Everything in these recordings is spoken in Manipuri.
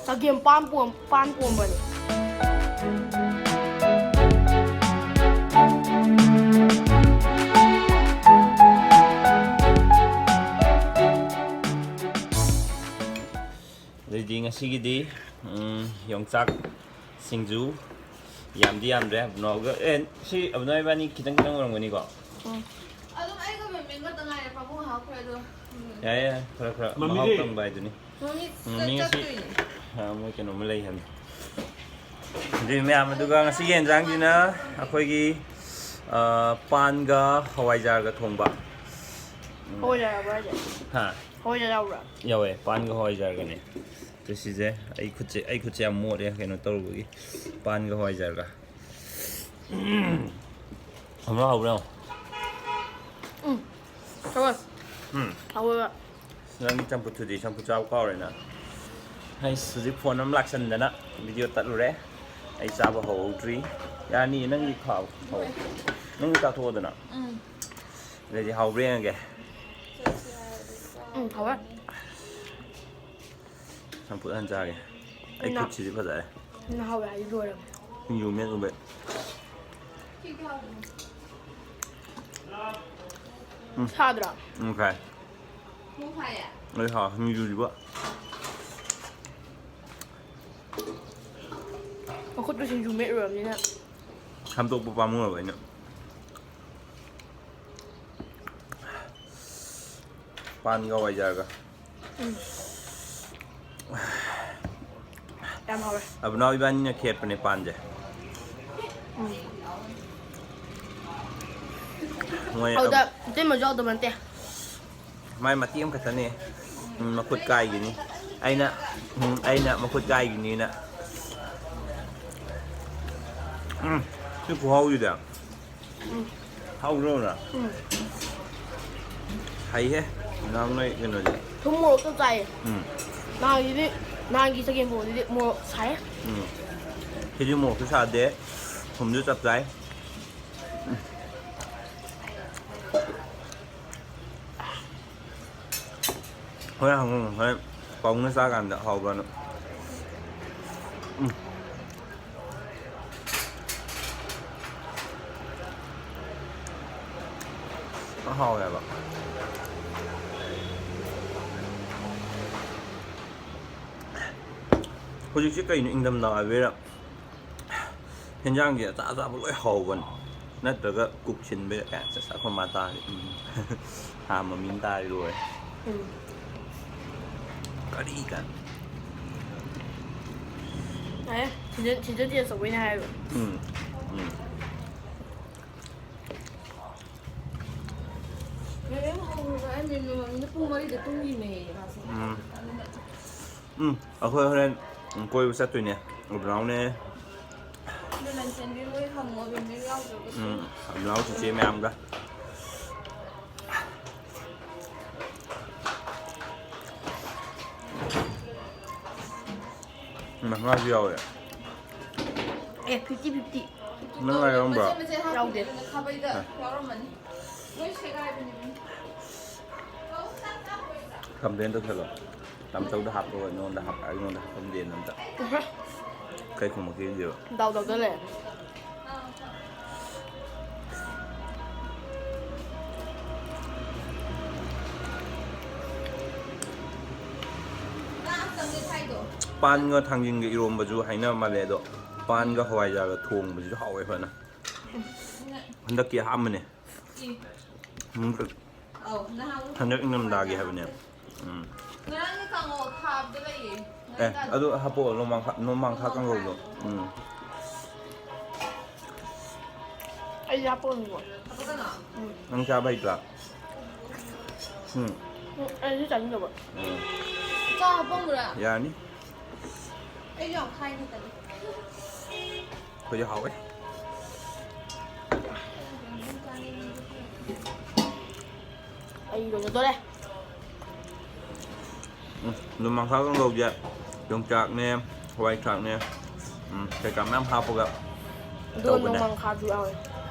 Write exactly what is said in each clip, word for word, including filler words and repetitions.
ꯆꯒꯦꯝ ꯄꯥꯟ ꯄꯣꯝ-, ꯄꯥꯟ ꯄꯣꯝꯕꯅꯤ꯫ ꯑꯗꯩꯗꯤ ꯉꯁꯤꯒꯤꯗꯤ, ꯎꯝ, ꯌꯣꯡꯆꯥꯛ ꯁꯤꯡꯖꯨ꯫ ꯌꯥꯝꯗꯤ ꯌꯥꯝꯗ꯭ꯔꯦ, ꯑꯕꯨꯅꯥꯎꯒ꯫ ꯑꯦ, ꯁꯤ ꯑꯕꯨꯅꯥꯎ ꯏꯕꯥꯅꯤ ꯈꯤꯇꯪ ꯈꯤꯇꯪ ꯑꯣꯏꯔꯝꯒꯅꯤꯀꯣ? ꯎꯝ꯫ ꯑꯗꯨꯝ ꯑꯩꯒ ꯃꯦꯝꯃꯦꯟ ꯈꯛꯇ ꯉꯥꯏꯔꯦ, ꯄꯥꯕꯨꯡ ꯍꯥꯎꯈ꯭ꯔꯦ ꯑꯗꯣ꯫ ꯎꯝ꯫ ꯌꯥꯏ, ꯌꯥꯏ, ꯈꯔ ꯈꯔ ꯃꯃꯤꯗꯤ? ꯃꯍꯥꯎ ꯇꯪꯕ ꯍꯥꯏꯗꯨꯅꯤ꯫ ꯃꯃꯤ ꯎꯝ, ꯃꯤ ꯉꯁꯤ ꯆꯠꯇꯣꯏꯅꯦ꯫ ꯑ, ꯃꯣꯏ ꯀꯩꯅꯣꯝꯃ ꯂꯩ ꯍꯥꯏꯕꯅꯤ꯫ ꯑꯗꯨꯏ ꯃꯌꯥꯝ ꯑꯗꯨꯒ ꯉꯁꯤꯒꯤ ꯌꯦꯟꯖꯥꯡꯁꯤꯅ ꯑꯩꯈꯣꯏꯒꯤ, ꯑ, ꯄꯥꯟꯒ ꯍꯋꯥꯏꯖꯥꯔꯒ ꯊꯣꯡꯕ꯫ ꯎꯝ꯫ ꯍꯋꯥꯏꯖꯥꯔ ꯌꯥꯎꯕ꯭ꯔꯥ ꯍꯥꯏꯁꯦ? ꯍꯥ? ꯍꯋꯥꯏꯖꯥꯔ ꯌꯥꯎꯕ꯭ꯔꯥ? ꯌꯥꯎꯋꯦ, ꯄꯥꯟꯒ ꯍꯋꯥꯏꯖꯥꯔꯒꯅꯦ꯫ ꯑꯗꯨ ꯁꯤꯁꯦ ꯑꯩ ꯈꯨꯠꯁꯦ, ꯑꯩ ꯈꯨꯠꯁꯦ ꯌꯥꯝ ꯃꯣꯠꯂꯦ ꯀꯩꯅꯣ ꯇꯧꯔꯨꯕꯒꯤ꯫ ꯄꯥꯟꯒ ꯍꯋꯥꯏꯖꯥꯔꯒ꯫ ꯍꯥꯎꯕ꯭ꯔꯥ, ꯍꯥꯎꯕ꯭ꯔꯥ ꯌꯦꯡꯉꯣ꯫ ꯎꯝ꯫ ꯍꯥꯎꯋꯦ꯫ ꯎꯝ꯫ ꯍꯥꯎꯋꯦꯕ꯫ ꯅꯪ ꯆꯝꯐꯨꯠ ꯊꯨꯗꯤ, ꯆꯝꯐꯨꯠ ꯆꯥꯕ ꯀꯥꯎꯔꯦꯅ꯫ ꯑꯩꯁ, ꯍꯧꯖꯤꯛ ꯐꯣꯟ ꯑꯃ ꯂꯥꯛꯁꯟꯗꯅ ꯚꯤꯗꯤꯑꯣ ꯇꯠꯂꯨꯔꯦ꯫ ꯑꯩ ꯆꯥꯕ ꯍꯧꯍꯧꯗ꯭ꯔꯤ꯫ ꯌꯥꯅꯤ, ꯅꯪꯒꯤ ꯈꯥꯎ, ꯍꯧ-, ꯅꯪꯒꯤ ꯆꯥꯊꯣꯛꯑꯣꯗꯅ꯫ ꯎꯝ꯫ ꯑꯗꯩꯗꯤ ꯍꯥꯎꯕ꯭ꯔꯥ ꯌꯦꯡꯉꯒꯦ꯫ ꯎꯝ, ꯍꯥꯎꯋꯦ꯫ ꯆꯝꯐꯨꯠ ꯍꯥꯟꯅ ꯆꯥꯒꯦ꯫ ꯑꯩ ꯅ-, ꯈꯨꯠꯁꯤꯗꯤ ꯐꯖꯔꯦ꯫ ꯅ ꯍꯥꯎꯋꯦ ꯍꯥꯏꯗꯤ ꯂꯣꯏꯔꯕꯅꯦ꯫ ꯁꯤꯡꯖꯨ ꯃꯦꯠꯂꯨꯕꯩ꯫ ꯎꯝ꯫ ꯁꯥꯗ꯭ꯔꯣ? ꯎꯝ, ꯁꯥꯏ꯫ ꯑꯩ ꯍꯥꯎ-, ꯁꯤꯡꯖꯨꯁꯤꯕꯨ꯫ ꯃꯈꯨꯠꯇꯨ ꯁꯤꯡꯖꯨ ꯃꯦꯠꯂꯨꯔꯕꯅꯤꯅ꯫ ꯁꯦꯝꯗꯣꯛꯄ ꯄꯥꯝꯃꯨꯔꯕ ꯑꯩꯅ꯫ ꯄꯥꯟꯒ ꯍꯋꯥꯏꯖꯥꯔꯒ꯫ ꯎꯝ꯫ ꯌꯥꯝ ꯍꯥꯎꯋꯦ꯫ ꯑꯕꯨꯅꯥꯎ ꯏꯕꯥꯅꯤꯅ ꯈꯦꯠꯄꯅꯦ ꯄꯥꯟꯁꯦ꯫ ꯎꯝ꯫ ꯃꯣꯏ ꯑꯗꯨꯗ ꯑꯕ- ꯏꯇꯩꯃꯁꯨ ꯌꯥꯎꯗꯕ ꯅꯠꯇꯦ꯫ ꯃꯥꯏ ꯃꯇꯦꯛ ꯑꯃꯈꯛꯇꯅꯦ꯫ ꯎꯝ, ꯃꯈꯨꯠ ꯀꯥꯏꯒꯤꯅꯤ꯫ ꯑꯩꯅ, ꯎꯝ, ꯑꯩꯅ ꯃꯈꯨꯠ ꯀꯥꯏꯒꯤꯅꯤꯅ꯫ ꯎꯝ, ꯁꯤ ꯈꯨꯍꯥꯎꯁꯤꯗ꯫ ꯎꯝ꯫ ꯍꯥꯎꯗ꯭ꯔꯣꯅ? ꯎꯝ꯫ ꯍꯩꯍꯦ, ꯅꯪ ꯅꯣꯏ ꯀꯩꯅꯣꯁꯦ꯫ ꯊꯨꯝ ꯃꯣꯔꯣꯛ ꯆꯞ ꯆꯥꯏꯌꯦ꯫ ꯎꯝ꯫ ꯅꯍꯥꯟꯒꯤꯗꯤ, ꯅꯍꯥꯟꯒꯤ ꯆꯒꯦꯝ ꯄꯣꯝꯕꯗꯨꯗꯤ ꯃꯣꯔꯣꯛ ꯁꯥꯏꯌꯦ꯫ ꯎꯝ꯫ ꯁꯤꯗꯤ ꯃꯣꯔꯣꯛꯁꯨ ꯁꯥꯗꯦ, ꯊꯨꯝꯁꯨ ꯆꯞ ꯆꯥꯏ꯫ ꯎꯝ꯫ ꯍꯣꯔꯦꯟ ꯍꯪꯉꯨ, ꯍꯣꯔꯦꯟ ꯄꯥꯕꯨꯡꯅ ꯆꯥꯀꯥꯟꯗ ꯍꯥꯎꯕ꯭ꯔꯥꯅ꯫ ꯎꯝ꯫ ꯍꯥꯎꯋꯦꯕ꯫ ꯍꯧꯖꯤꯛꯁꯦ ꯀꯩꯅꯣ, ꯏꯪꯊꯝꯊꯥ ꯑꯣꯏꯕꯩꯔꯥ ꯍꯦꯟꯖꯥꯡꯁꯦ ꯑꯆꯥ ꯑꯆꯥꯕ ꯂꯣꯏ ꯍꯥꯎꯕꯅꯤ, ꯅꯠꯇ꯭ꯔꯒ ꯀꯨꯛ ꯁꯤꯟꯕꯩꯔꯥ ꯀꯥꯏꯅ꯫ ꯆꯠ ꯑꯩꯈꯣꯏ ꯃꯥ ꯇꯥꯔꯦ꯫ ꯎꯝ꯫ ꯍꯥ, ꯃꯃꯤꯅ ꯇꯥꯔꯦ ꯂꯣꯏꯔꯦ꯫ ꯎꯝ꯫ ꯀꯔꯤ ꯀꯥꯏꯅ꯫ ꯌꯥꯔꯦ, ꯁꯤꯗ, ꯁꯤꯗꯗꯤ ꯑꯆꯧꯕꯩꯅꯦ ꯍꯥꯏꯕ꯫ ꯎꯝ꯫ ꯎꯝ꯫ ꯃꯦꯝ ꯍꯧꯔꯒ ꯑꯩ ꯃꯦꯝ ꯃꯃꯤꯅ ꯄꯨꯡ ꯃꯔꯤꯗ ꯇꯨꯝꯈꯤꯕꯅꯦ ꯃꯥꯁꯦ꯫ ꯎꯝ꯫ ꯑꯗꯨꯅ ꯎꯝ, ꯑꯩꯈꯣꯏ ꯍꯣꯔꯦꯟ ꯀꯣꯏꯕ ꯆꯠꯇꯣꯏꯅꯦ, ꯎꯕ꯭ꯔꯥꯎꯅꯦ꯫ ꯑꯗꯨ ꯂꯟꯆꯦꯟꯕꯤ ꯍꯣꯏ ꯍꯪꯉꯣ, ꯕꯦꯝꯕꯦꯝ ꯌꯥꯎꯗ꯭ꯔꯒꯁꯨ꯫ ꯎꯝ, ꯎꯕ꯭ꯔꯥꯎ ꯆꯤꯆꯦ ꯃꯌꯥꯝꯒ꯫ ꯎꯝ, ꯉꯥꯁꯨ ꯌꯥꯎꯋꯦ꯫ ꯑꯦ, ꯐꯤꯐꯇꯤ ꯐꯤꯐꯇꯤ꯫ ꯅꯪ ꯉꯥ ꯌꯥꯎꯔꯝꯕ꯭ꯔꯣ? ꯃꯆꯦꯠ ꯃꯆꯦꯠ ꯍꯥꯞꯄꯤꯅꯦ, ꯌꯥꯎꯗꯦ꯫ ꯑꯗꯨꯅ ꯈꯥꯕꯩꯗ ꯑ꯫ ꯌꯥꯎꯔꯝꯃꯅꯤ꯫ ꯂꯣꯏ ꯁꯦꯒꯥꯏꯕꯅꯦ꯫ ꯀꯝꯄ꯭ꯂꯦꯟ ꯇꯧꯁꯜꯂꯣ꯫ ꯇꯥꯃꯣꯆꯧꯗ ꯍꯥꯞꯄꯒ ꯑꯩꯉꯣꯟꯗ ꯍꯥꯞ-, ꯑꯩꯉꯣꯟꯗ ꯍꯥꯞꯄꯝꯗꯦꯅ ꯑꯝꯇ꯫ ꯎꯕ꯭ꯔꯥ? ꯀꯩ ꯈꯨꯝꯃꯛꯀꯦ ꯌꯦꯡꯁꯦꯕ꯫ ꯗꯥꯎ ꯗꯥꯎꯗ ꯂꯩꯔꯦ꯫ ꯄꯥꯟꯒ ꯊꯥꯡꯖꯤꯡꯒ ꯏꯔꯣꯝꯕꯁꯨ ꯍꯥꯏꯅꯕ ꯃꯥꯜꯂꯦ, ꯑꯗꯣ ꯄꯥꯟꯒ ꯍꯋꯥꯏꯖꯥꯔꯒ ꯊꯣꯡꯕꯁꯤꯁꯨ ꯍꯥꯎꯋꯦ ꯐꯖꯅ꯫ ꯍꯟꯗꯛꯀꯤ ꯑꯍꯥꯟꯕꯅꯦ꯫ ꯎꯝ꯫ ꯍꯟꯗꯛ ꯏꯪꯊꯝꯊꯥꯒꯤ ꯍꯥꯏꯕꯅꯦ꯫ ꯎꯝ꯫ ꯉꯔꯥꯡꯒꯤ ꯀꯥꯡꯉꯧ ꯑꯈꯥꯕꯗꯣ ꯂꯩꯌꯦ꯫ ꯑꯦ, ꯑꯗꯨ ꯍꯥꯞꯄꯛꯑꯣ, ꯅꯣꯡꯃꯥꯡꯈꯥ, ꯅꯣꯡꯃꯥꯡꯈꯥ ꯀꯥꯡꯍꯧꯗꯣ꯫ ꯎꯝ꯫ ꯑꯩꯗꯤ ꯍꯥꯞꯄꯛꯑꯣꯏꯀꯣ꯫ ꯍꯥꯞꯄꯛꯀꯅꯣ? ꯎꯝ꯫ ꯅꯪ ꯆꯥꯕ ꯍꯩꯇ꯭ꯔꯥ? ꯎꯝ꯫ ꯎꯝ, ꯑꯩꯗꯤ ꯆꯥꯅꯤꯡꯗꯕ꯫ ꯎꯝ꯫ ꯆꯥ ꯍꯥꯞꯄꯝꯃꯨꯔꯥ? ꯌꯥꯔꯅꯤ꯫ ꯑꯩꯁꯨ ꯌꯥꯝ ꯈꯥꯏꯅꯤꯡꯗꯕ꯫ ꯑꯩꯈꯣꯏꯗꯤ ꯍꯥꯎꯋꯦ꯫ ꯑꯩ ꯂꯣꯏꯖꯗꯣꯔꯦ꯫ ꯎꯝ, ꯅꯣꯡꯃꯥꯡꯈꯥ ꯀꯥꯡꯍꯧꯁꯦ ꯌꯣꯡꯆꯥꯛꯅꯦ, ꯍꯋꯥꯏ ꯊ꯭ꯔꯥꯛꯅꯦ, ꯎꯝ, ꯀꯩꯀꯥ ꯃꯌꯥꯝ ꯍꯥꯞꯄꯒ ꯑꯗꯨꯒ ꯇꯧꯕꯅꯦ꯫ ꯅꯣꯡꯃꯥꯡꯈꯥꯁꯨ ꯌꯥꯎꯋꯦ꯫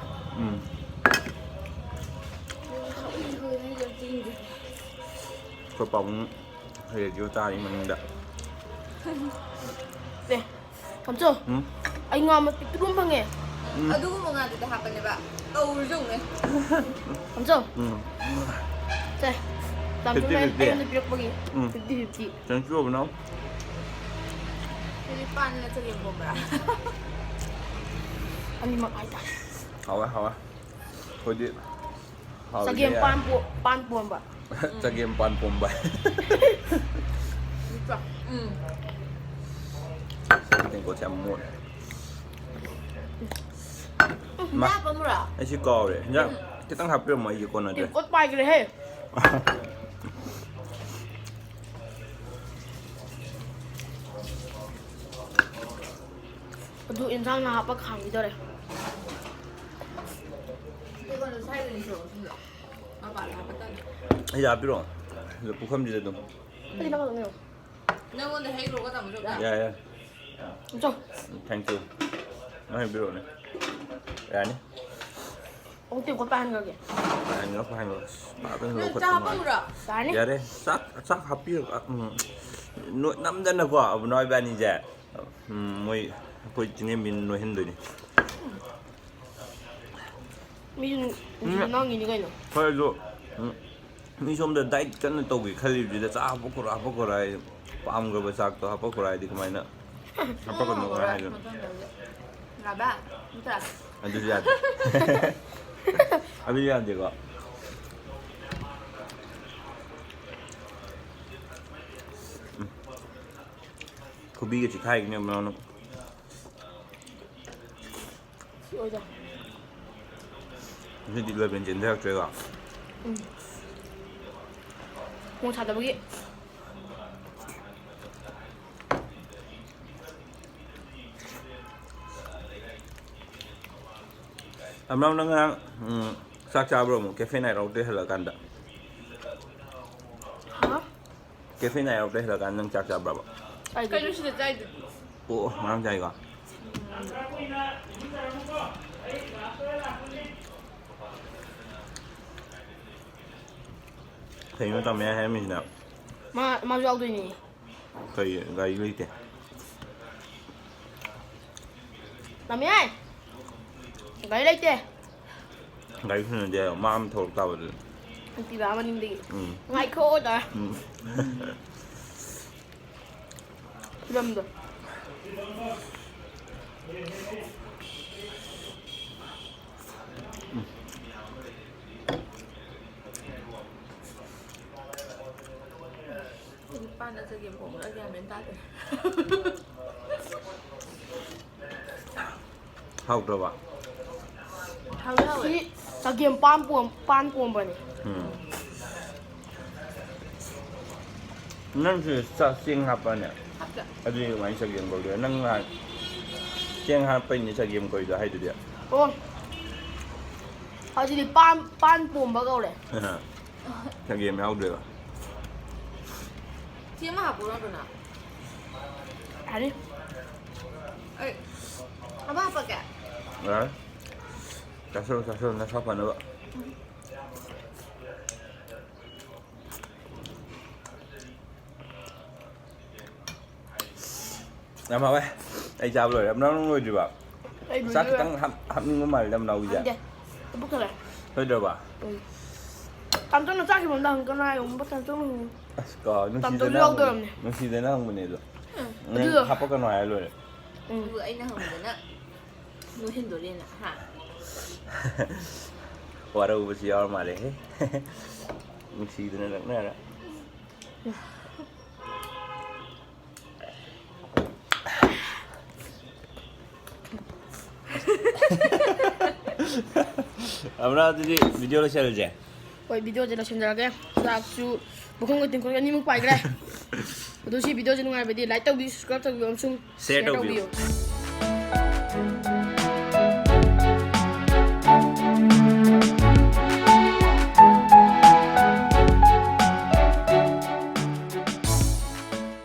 ꯎꯝ꯫ ꯑꯩꯈꯣꯏ ꯄꯥꯕꯨꯡ ꯔꯦꯗꯤꯑꯣ ꯇꯥꯔꯤ ꯃꯅꯤꯡꯗ꯫ ꯑꯦ, ꯀꯝꯆꯧ, ꯎꯝ? ꯑꯩ ꯉꯥ ꯃꯄꯤꯛꯇꯨ ꯑꯗꯨꯝ ꯐꯪꯉꯦ꯫ ꯎꯝ꯫ ꯑꯗꯨꯒꯨꯝꯕ ꯉꯥꯗꯨꯗ ꯍꯥꯞꯄꯅꯦꯕ꯫ ꯇꯧꯔꯨꯁꯨ ꯌꯦꯡꯉꯨꯅꯦ꯫ ꯀꯝꯆꯧ꯫ ꯎꯝ꯫ ꯁꯦ, ꯇꯥꯝꯆꯧꯅ ꯐꯤꯐꯇꯤ ꯐꯤꯐꯇꯤ꯫ ꯑꯩꯉꯣꯟꯗ ꯄꯤꯔꯛꯄꯒꯤ꯫ ꯎꯝ꯫ Fifty fifty. Thank you, ꯑꯕꯨꯅꯥꯎ꯫ ꯁꯤꯗꯤ ꯄꯥꯟꯅ ꯆꯒꯦꯝ ꯄꯣꯝꯕ꯭ꯔꯥ? ꯑꯅꯤꯃꯛ ꯍꯥꯏꯇꯥꯔꯦ꯫ ꯍꯥꯎꯋꯦ, ꯍꯥꯎꯋꯦ꯫ ꯑꯩꯈꯣꯏꯗꯤ ꯍꯥꯎꯔꯤꯉꯩ ꯆꯒꯦꯝ ꯌꯥꯏ꯫ ꯄꯥꯟ ꯄꯣ-, ꯄꯥꯟ ꯄꯣꯝꯕ꯫ ꯆꯒꯦꯝ ꯄꯥꯟ ꯄꯣꯝꯕ꯫ ꯎꯝ꯫ ꯁꯤ ꯇꯦꯡꯀꯣꯠꯁꯦ ꯌꯥꯝ ꯃꯣꯠꯂꯦ꯫ ꯎꯝ, ꯃꯥ, ꯍꯤꯟꯖꯥꯡ ꯍꯥꯞꯄꯝꯃꯨꯔꯣ? ꯑꯩ ꯁꯤ ꯀꯥꯎꯔꯦ꯫ ꯍꯤꯟꯖꯥꯡ ꯎꯝ꯫ ꯈꯤꯇꯪ ꯍꯥꯞꯄꯤꯔꯝꯃꯣ, ꯑꯩꯒꯤ ꯀꯣꯟꯅꯗ꯭ꯔꯦ꯫ ꯇꯦꯡꯀꯣꯠ ꯄꯥꯏꯈ꯭ꯔꯦꯍꯦ꯫ ꯑꯗꯨ ꯏꯟꯁꯥꯡꯅ ꯍꯥꯞꯄ ꯈꯥꯡꯈꯤꯗꯧꯔꯦ꯫ ꯑꯩ ꯍꯥꯞꯄꯤꯔꯣ? ꯄꯨꯈꯝꯁꯤꯗ ꯑꯗꯨꯝ꯫ ꯑꯩ ꯂꯧꯔꯒ ꯂꯩꯔꯣ꯫ ꯅꯪꯉꯣꯟꯗ ꯍꯩꯈ꯭ꯔꯣꯒ ꯇꯥꯃꯣ ꯆꯧꯗ꯫ ꯌꯥꯏ, ꯌꯥꯏ꯫ ꯆꯣ꯫ Thank you꯫ ꯅꯪ ꯍꯩꯕꯤꯔꯛꯑꯣꯅꯦ꯫ ꯌꯥꯅꯤ꯫ ꯑꯃꯨꯛ ꯇꯦꯡꯀꯣꯠ ꯄꯥꯏꯍꯟꯈ꯭ꯔꯒꯦ꯫ ꯄꯥꯏꯍꯟꯈ꯭ꯔꯣ, ꯄꯥꯏꯍꯟꯈ꯭ꯔꯣ꯫ ꯑꯁ, ꯄꯥꯏꯍꯟꯈ꯭ꯔꯣ, ꯅꯪ ꯆꯥ ꯈꯣꯠꯄ ꯍꯥꯞꯄꯝꯃꯨꯔꯣ? ꯅꯨꯡꯉꯥꯏ꯫ ꯌꯥꯅꯤ꯫ ꯌꯥꯔꯦ꯫ ꯆꯥꯛ, ꯆꯥꯛ ꯍꯥꯞꯄꯤꯔꯣ꯫ ꯎꯝ꯫ ꯅꯣꯏ ꯅꯝꯗꯅꯀꯣ, ꯑꯕꯨꯅꯥꯎ ꯏꯕꯥꯅꯤꯁꯦ꯫ ꯎꯝ, ꯃꯣꯏ ꯑꯩꯈꯣꯏ ꯆꯤꯡꯂꯦꯝꯕꯤꯅ ꯅꯣꯏꯍꯟꯗꯣꯏꯅꯤ꯫ ꯃꯤꯁꯨ ꯎꯝ꯫ ꯅꯨꯡꯁꯤꯕ ꯅꯪꯒꯤꯅꯤ ꯀꯩꯅꯣ꯫ ꯍꯣꯏ, ꯑꯗꯣ, ꯎꯝ, ꯃꯤ ꯁꯣꯝꯗ diet ꯀꯟꯅ ꯇꯧꯒꯦ ꯈꯜꯂꯤꯕꯁꯤꯗ ꯆꯥꯛ ꯍꯥꯞꯄꯛꯈ꯭ꯔꯣ, ꯍꯥꯞꯄꯛꯈ꯭ꯔꯣ ꯍꯥꯏ꯫ ꯄꯥꯝꯈ꯭ꯔꯕ ꯆꯥꯛꯇꯣ ꯍꯥꯞꯄꯛꯈ꯭ꯔꯣ ꯍꯥꯏꯗꯤ ꯀꯃꯥꯏꯅ ꯍꯥꯞꯄꯛꯀꯅꯣ ꯀꯃꯥꯏꯅ ꯍꯥꯏꯗꯣꯏꯅꯣ? ꯂꯥꯕꯥ, ꯑꯝꯇ꯫ ꯑꯗꯨꯁꯨ ꯌꯥꯗꯦ꯫ ꯑꯗꯨꯁꯨ ꯌꯥꯗꯦꯀꯣ꯫ ꯎꯝ꯫ ꯈꯨꯕꯤꯒ ꯆꯤꯛꯈꯥꯏꯒꯅꯤ ꯑꯃꯨꯛ ꯅꯪ꯫ ꯁꯤ ꯑꯣꯏꯗ꯫ ꯉꯁꯤꯗꯤ eleven ꯆꯦꯟꯊꯔꯛꯇ꯭ꯔꯦꯀꯣ꯫ ꯎꯝ꯫ ꯈꯣꯡ ꯁꯥꯗꯕꯒꯤ꯫ ꯑꯃꯔꯥꯎ, ꯅꯪ ꯉꯔꯥꯡ, ꯎꯝ, ꯆꯥꯛ ꯆꯥꯕ꯭ꯔꯣ ꯑꯃꯨꯛ cafe night out ꯇꯩ ꯍꯜꯂꯛꯑꯀꯥꯟꯗ? ꯍꯥ? Cafe night out ꯇꯩ ꯍꯜꯂꯛꯀꯥꯟꯗ ꯅꯪ ꯆꯥꯛ ꯆꯥꯕ꯭ꯔꯕ? ꯆꯥꯏꯗꯨꯗꯤ꯫ ꯀꯩꯅꯣ ꯁꯤꯗ ꯆꯥꯏꯗꯨꯗꯤ? ꯑꯣ, ꯑꯣ, ꯉꯔꯥꯡ ꯆꯥꯏꯀꯣ? ꯀꯩꯅꯣ ꯇꯥꯃꯣ ꯍꯥꯏꯔꯝꯃꯤꯁꯤꯅ? ꯃꯥ, ꯃꯥꯁꯨ ꯌꯥꯎꯗꯣꯏꯅꯦ꯫ ꯀꯩ, ꯒꯥꯔꯤ ꯂꯩꯇꯦ꯫ ꯇꯝꯃꯤꯌꯥꯏ꯫ ꯒꯥꯔꯤ ꯂꯩꯇꯦ꯫ ꯒꯥꯔꯤ ꯐꯪꯅꯗꯦ ꯍꯥꯏꯌꯣ, ꯃꯥ ꯑꯃ ꯊꯧꯔꯛ ꯇꯥꯕ ꯑꯗꯨꯗꯤ꯫ ꯅꯨꯄꯤ ꯕꯥ ꯃꯅꯤꯡꯗꯒꯤ꯫ ꯎꯝ꯫ ꯉꯥꯏꯈꯣ ꯇꯧꯔꯦ꯫ ꯎꯝ꯫ ꯐꯤꯂꯝꯗꯣ꯫ ꯑꯩꯗꯤ ꯄꯥꯟ ꯑꯆꯒꯦꯝ ꯄꯣꯝꯕꯗ ꯒ꯭ꯌꯥꯟ ꯃꯦꯟ ꯇꯥꯗꯦ꯫ ꯍꯥꯎꯇ꯭ꯔꯕ? ꯍꯥꯎꯗꯤ ꯍꯥꯎꯋꯦ꯫ ꯁꯤ ꯆꯒꯦꯝ ꯄꯥꯟ ꯄꯣꯝ-, ꯄꯥꯟ ꯄꯣꯝꯕꯅꯦ꯫ ꯎꯝ꯫ ꯅꯪꯁꯨ ꯆꯥꯛ ꯆꯦꯡ ꯍꯥꯞꯄꯅꯦ? ꯍꯥꯞꯇꯦ꯫ ꯑꯗꯨꯗꯤ ꯀꯃꯥꯏꯅ ꯆꯒꯦꯝ ꯀꯧꯗꯣꯏꯕ? ꯅꯪ ꯅꯍꯥꯟ ꯆꯦꯡ ꯍꯥꯞꯄꯩꯅꯦ ꯆꯒꯦꯝ ꯀꯧꯏꯗꯣ ꯍꯥꯏꯗꯨꯗꯤ꯫ ꯑꯣ꯫ ꯑꯗꯨꯗꯤ ꯄꯥꯟ, ꯄꯥꯟ ꯄꯣꯝꯕ ꯀꯧꯔꯦ꯫ ꯑꯍ꯫ ꯆꯒꯦꯝ ꯌꯥꯎꯗ꯭ꯔꯦꯕ꯫ ꯁꯤ ꯑꯃ ꯍꯥꯞꯄꯨꯔꯣ ꯑꯗꯨꯅ? ꯌꯥꯅꯤ꯫ ꯑꯩ ꯑꯃ ꯍꯥꯞꯄꯛꯀꯦ꯫ ꯌꯥꯔꯦ꯫ ꯆꯥꯁꯜꯂꯣ, ꯆꯥꯁꯜꯂꯣ, ꯅꯁꯥ ꯐꯅꯕ꯫ ꯌꯥꯝ ꯍꯥꯎꯋꯦ꯫ ꯑꯩ ꯆꯥꯕ ꯂꯣꯏꯔꯦ꯫ ꯅꯪ ꯂꯣꯏꯗ꯭ꯔꯤꯕ? ꯑꯩ ꯆꯥꯛ ꯂꯣꯏꯔꯦ꯫ ꯈꯤꯇꯪ ꯍꯥꯞ-, ꯍꯥꯞꯅꯤꯡꯕ ꯃꯥꯜꯂꯦ ꯅꯅꯥꯎꯒꯤꯁꯦ꯫ ꯍꯥꯞꯅꯤꯡꯗꯦ꯫ ꯄꯨꯛ ꯊꯜꯂꯦ꯫ ꯂꯣꯏꯗ꯭ꯔꯕ? ꯎꯝ꯫ ꯇꯥꯝꯆꯧꯅ ꯆꯥꯈꯤꯕ ꯑꯝꯗ ꯍꯪꯉꯛꯀꯅꯣ ꯍꯥꯏꯌꯣ꯫ ꯇꯥꯝꯆꯧꯅ ꯍꯪꯉꯨ꯫ ꯑꯁ, ꯀꯣ, ꯇꯥꯝꯆꯧꯁꯨ ꯅꯨꯡꯁꯤꯗꯅ ꯌꯥꯎꯗꯣꯔꯝꯅꯦ꯫ ꯍꯪꯕꯅꯦ, ꯅꯨꯡꯁꯤꯗꯅ ꯍꯪꯕꯅꯦ ꯑꯗꯣ꯫ ꯎꯝ꯫ ꯅꯪ ꯑꯗꯨꯗꯣ ꯍꯥꯄꯛꯀꯅꯣ ꯍꯥꯏꯔ ꯂꯣꯏꯔꯦ꯫ ꯎꯝ꯫ ꯑꯗꯨꯕꯨ ꯑꯩꯅ ꯍꯪꯕꯗꯅ ꯅꯣꯏꯍꯟꯗꯣꯔꯦꯅ, ꯍꯥ? ꯋꯥꯔꯧꯕꯁꯨ ꯌꯥꯎꯔ ꯃꯥꯜꯂꯦꯍꯦ꯫ ꯅꯨꯡꯁꯤꯗꯅ ꯂꯛꯅꯔ꯫ ꯑꯃꯔꯥ, ꯑꯗꯨꯗꯤ video ꯂꯣꯏꯁꯜꯂꯁꯦ꯫ ꯍꯣꯏ, videoꯁꯦ ꯂꯣꯏꯁꯤꯟꯖꯔꯒꯦ꯫ ꯆꯥꯛꯁꯨ ꯄꯨꯈꯝꯒ ꯇꯦꯡꯀꯣꯠ ꯑꯅꯤꯃꯨꯛ ꯄꯥꯏꯈ꯭ꯔꯦ꯫ ꯑꯗꯨ ꯁꯤ videoꯁꯦ ꯅꯨꯡꯉꯥꯏꯕꯗꯤ like ꯇꯧꯕꯤꯌꯨ, subscribe ꯇꯧꯕꯤꯌꯨ ꯑꯃꯁꯨꯡ share share ꯇꯧꯕꯤꯌꯨ꯫ ꯇꯧꯕꯤꯌꯨ꯫